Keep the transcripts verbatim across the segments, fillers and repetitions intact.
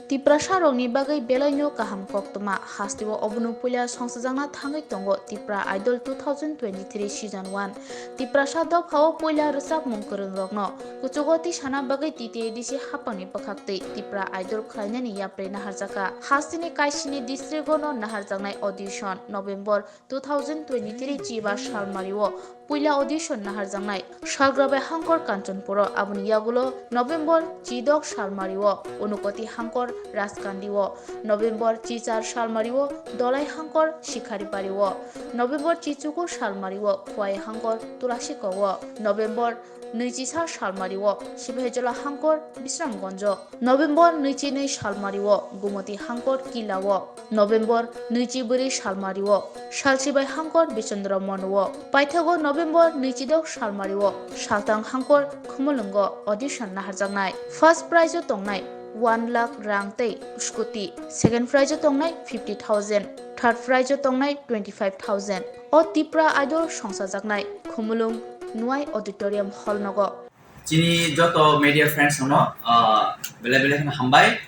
Tiprasa rokni bagwi belaino kaham koktwma. Hasteo obono puila songsajakna thangwi tongo Tipra Idol two thousand twenty-three season one. Tiprasa dophao puila rwchapmung kwrwng rokno kuchugo tisana bagwi T T A D C haphangni bwkhaktwi Tipra Idol khlainani yapri naharjakha. Hasteni kaisini district-o no naharjaknai audition November two thousand twenty-three chiba salmario puila audition naharjaknai. Salgrabai hangkor Kanchanpuro, aboni yagulo November chidok salmario Unukoti hangkor Rajkandiro, November chichar salmario Dolai hangkor Sikharipario, November chichuku salmario Khwai hangkor Tulasikowo, November nwichisa salmario Sibaijola hangkor Bisramgonjo, November nwichi nwi salmario Gumoti hangkor Kilao, November nwichi bwrwi salmario Salsibai hangkor Bichandra Monuo, paithago November nwichidok salmario Saltang hangkor Khumulwngo audition naharjaknai. First prize-o tongnai one lakh rang tei scooty, second prize-o tongnai fifty thousand, third prize-o tongnai twenty-five thousand. O Tipra Idol songsajaknai Khumulwng Nuai Auditorium Hall nogo. Chini joto media friends no, ah, belai belai kheno hambai.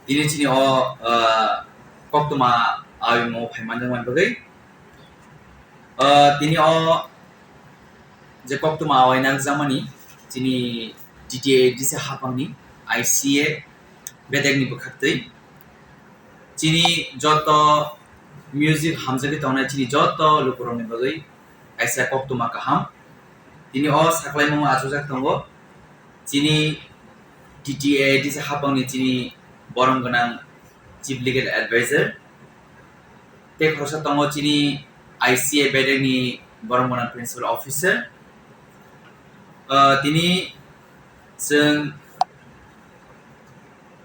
Tini chini o, ah, koktwma awimo phai manjakmani bagwi. Ah, tini o je koktwma awai nangjakmani chini T T A D C haphangni I C A bedekni bwkhaktwi. Chini joto music hamjagwi tongnai chini joto lukurokni bagwi kaisa koktwma kaham. Tini o saklaimung achukjak tongo. Chini T T A D C haphangni chini borom gwnang Chief Legal Advisor. Tei khoroksa tongo chini I C A bedekni borom gwnang Principal Officer. Ah, tini chwng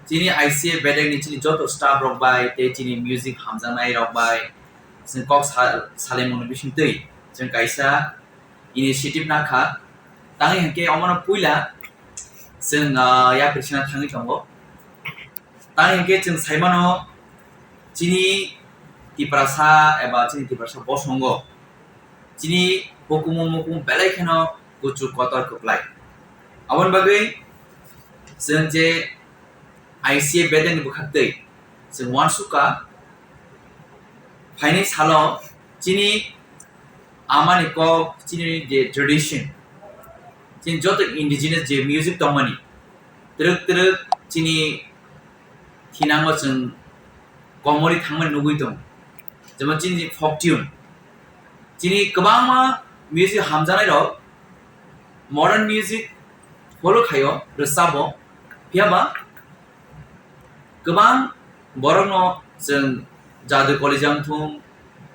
chini I C A bedekni chini joto staff rok bai tei chini music hamjaknai rok bai chwng kok sa-, salaimungni bisingtwi chwng kaisa initiative nakha. Tangwi hinkhe omono puila chwng, ah, yapri sina thangwi tongo. Tangwi hinkhe chwng saimano chini Tiprasa eba chini Tiprasa bosongo chini hukumu mukumu belai kheno kuchuk kotor kwplai. Aboni bagwi chwng je I C A bedekni bwkhaktwi chwng uansukha phainai salo chini amani kok, chini je tradition, chini joto indigenous je music tongmani, twrwk twrwk chini thinango chwng komorwi thangmani nugwi tongo. Jemon chini folk tune, chini kwbangma music hamjaknairok modern music follow khaio, rwchabo, phiyaba kwbang borokno chwng jadu kolija wngthung,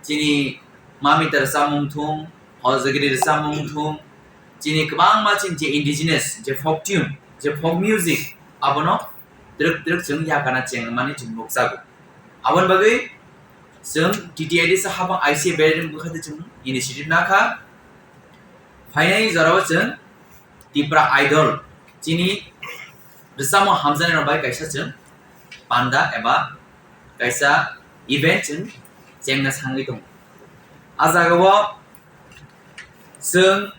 chini mamita rwchapmung wngthung, hojagiri rwchapmung wngthung, chini kwbangma chini je indigenous, je folk tune, je folk music, abono twrwk twrwk chwng yakana chengmani chwng nukjago. Aboni bagwi chwng T T A D C haphang I C A bedekni bwkhaktwi chwng initiative nakha. Phainai jorao chwng Tipra Idol chini rwchapmung hamjaknairok bai kaisa chwng panda eba kaisa event chwng chengna sangwi tongo. A jagao chwng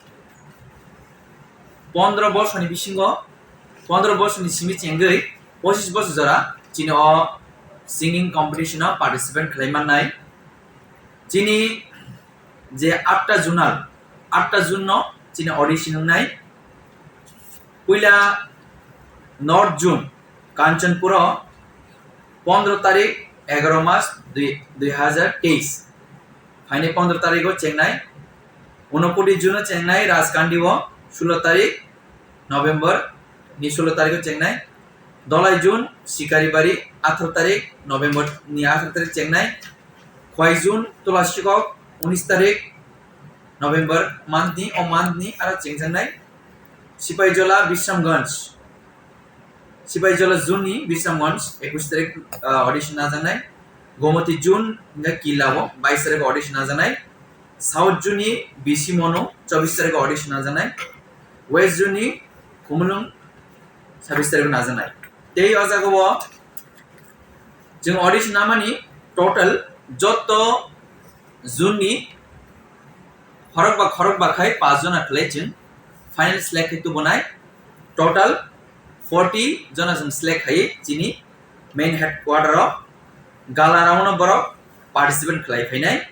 pondro borsoni bisingo, pondro borsoni simi chengwi pochis bosor jora chini o singing competition o participate khlai mannai. Chini je atta zonal, atta zone no chini audition wngnai. Puila North Zone, Kanchanpur o pondro tarik, egaro mas dui, dui hazar teis. Phaini pondro tarik o chengnai. Unokoti Zone o chengnai Rajkandi o sulo tarik November ni sulo tarik o chengnai. Dolai Zone, Sikaribari, atharo tarik November ni atharo tarik chengnai. Khwai Zone, Tulasikok, unis tarik November month ni, o month ni aro chengjaknai. Sipaijala, Bisramganj, Sipaijala Zone ni Bisramganj, ekus tarik, ah, audition najaknai. Gomoti Zone, hingkhe Killa o, bais tarik audition najaknai. South Zone ni B C Mono, chobis tarik audition najaknai. West Zone ni Khumulwng, sabis tarik najaknai. Tei o jaga o chwng audition namani total joto zone ni khorokba khorokba khai paanch jona khlai chwng final select khai tubunai. Total forty jona chwng select khai chini main headquarter o gala round o borok participate khlai phainai.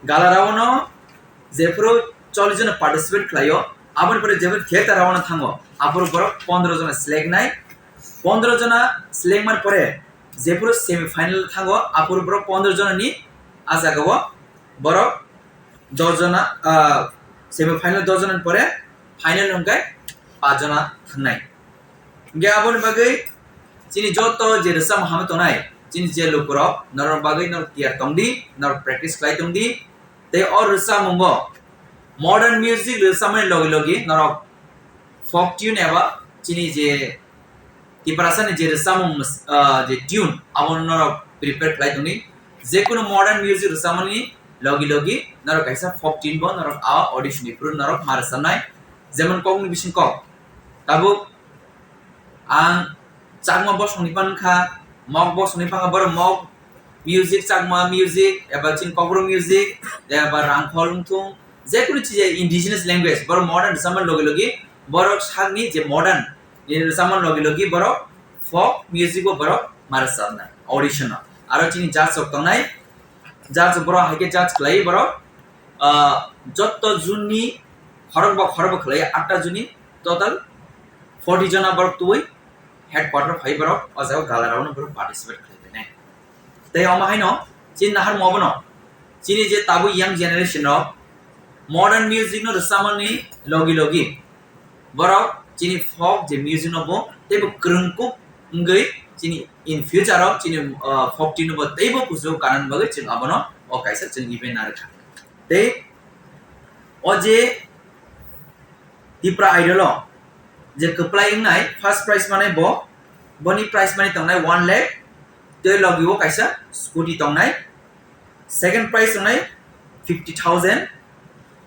Gala round o jephuru chollish jona participate khlaio, aboni pore jephuru theater round o thango, aphuru borok pondro jona select nai. Pondro jona select man pore jephuru semi final thango, aphuru borok pondro jona ni a jaga o borok dos jona, ah, semi final dos jona ni pore final hwnkhe paanch jona thangnai. Hingke aboni bagwi chini joto je rwchapmung hamwi tongnai, chini je lukurok norok bagwi norok tiyar tongdi, norok practice khlai tongdi, tei o rwchapmungo modern music rwchapmani logi logi norok folk tune eba chini je Tiprasani je rwchapmung mws-, ah, je tune abo norok prepare khlai tongdi. Jekunu modern music rwchapmani logi logi norok kaisa folk tune bo norok a audition ni phuru norok ma rwchapnai. Jemon kokni bising kok. Tabuk ang Chakma bosongni phano wngkha, Mok bosongni phano wngkha, borok Mok music, Chakma music, eba chini Kokborok music, eba Rangkhol wngthung, jekunu chija indigenous language, borok modern rwchapmani logi logi borok sakni je modern ni rwchapmani logi logi borok folk music bo borok ma rwchapnai audition o. Aro chini judge rok tongnai, judge rok borok hai khe judge khlai borok, ah, jotto june ni khorokba khorokba khlai atta june ni total forty jona borok tubui headquarter phai borok o jaga gala round o borok participate khlai phainai. Tei omo haino chini naharmo obono chini je tabuk young generation rok modern music no rwchapmani logi logi borok chini folk je music no bo teibo kwrwngkuk wngwi chini in future o chini, ah, folk tune no bo teibo kuchugo kanani bagwi chwng abono o kaisa chwng event narwkha. Tei o je Tipra Idol o je kwplai wngnai first prize manai bo, boni prize money tongnai one lakh, tei logi o kaisa scooty tongnai, second prize tongnai fifty thousand,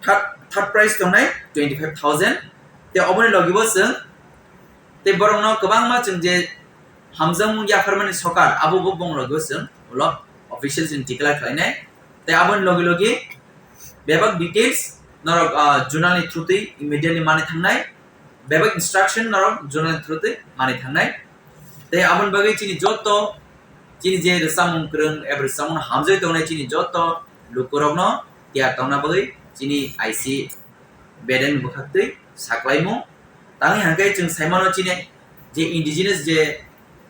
third, third prize tongnai twenty five thousand, tei oboni logi bo chwng tei borokno kwbangma chwng je hamjakmung yapharmani sokar abo bo bong logi o chwng ulo official chwng declare khlainai, tei aboni logi logi bebak details norok, ah, zonal ni through twi immediately mani thangnai. Bebak instruction norok zonal through twi mani thangnai. Tei aboni bagwi chini joto chini je rwchapmung kwrwng eba rwchapmung hamjagwi tongnai chini joto lukurokno tiyar tongna bagwi chini I C bedeng bwkhaktwi saklaimung. Tangwi hangkhe chwng saimano chini je indigenous je,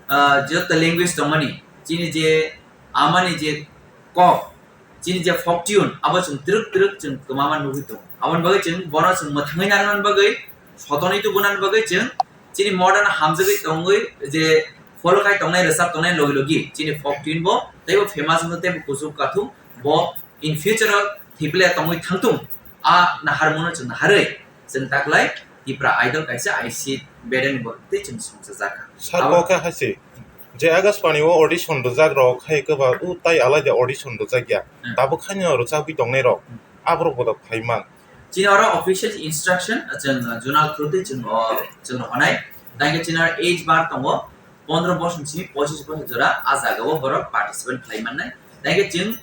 ah, joto language tongmani, chini je amani je kok, chini je folk tune abo chwng twrwk twrwk chwng kwmama nugwi tongo. Aboni bagwi chwng bono chwng mwthangwi narwknani bagwi, sotonwi tubunani bagwi chwng chini modern hamjagwi tongwi je follow khai tongnai, rwchap tongnai logi logi chini folk tune bo teibo famous wngwi teibo kuchuk kathung bo in future o thwiphila tongwi thangthung. A naharmungno chwng naharwi chwng taklai Tipra Idol kaisa I C bedeng bo tei chwng songchajakha. Sabo khe hai se. Je Akashbani o audition rwjak rok hai kwbang o tai alai de audition rwjak ya. Hmm. Tabuk haino rwchapwi tongnai rok. Hmm. Aborok bodo phaiman. Chini oro official instruction chwng, uh, zonal through twi chwng, uh, chwng rw honai. Tangkhe chini oro age bar tongo, pondro bosor simi pochis bosor jora a jaga o borok participate khlai mannai. Tangkhe chwng,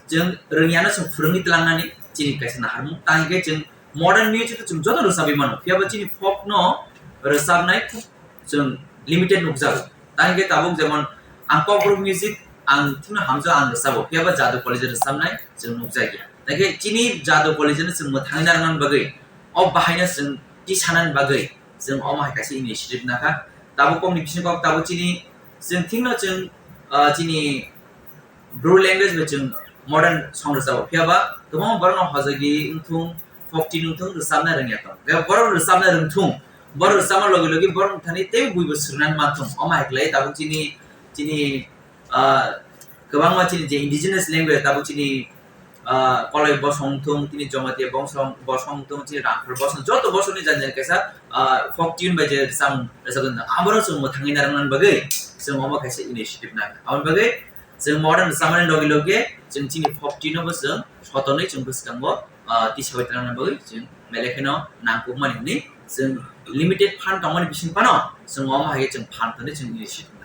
chwng rwngyano chwng phwrwngwi tlangnani chini kaisa naharmung. Tangkhe chwng modern music to chwng joto rwchabwi mano. Phiya ba chini folk no rwchabnai khub chwng limited nukjago. Tangkhe tabuk jemon ang Kokborok music ang thikno hamjao ang rwchabo, phiya ba Jadu College rwchabnai chwng nukjakya. Tangkhe chini Jadu College no chwng mwthangwi narwknani bagwi, o bahaino chwng tisanani bagwi chwng omo hai kaisa initiative nakha. Tabuk kokni bisingo kok tabuk chini, chwng thikno chwng, ah, chini Bru language bai chwng modern song rwchabo. Phiya ba kwbangma borokno hojagwi wngthung, folk tune wngthung, rwchabna rwngya tong. Phiya borok rwchabna rwngthung, borok rwchabna logi logi borok thani tei buibo swrwngnani manthung. Omo hai khlai tabuk chini, chini, ah, kwbangma chini je indigenous language tabuk chini, ah, Koloi bosong wngthung, chini Jamatia bosong, bosong wngthung, chini Rangkhol bosong, joto bosongni jani jani kaisa, ah, folk tune bai je rwchapmung rwchapjak. Aborok chwng mwthangwi narwknani bagwi chwng omo kaisa initiative nang. Aboni bagwi chwng modern rwchapmani logi logi chwng chini folk tune no bo chwng sotonwi chwng bwskango, ah, tisawi tongna bagwi chwng belai kheno nangkukmani hwnwi chwng limited fund tongmani bising phano chwng omo hai khe chwng fund tongwi chwng initiative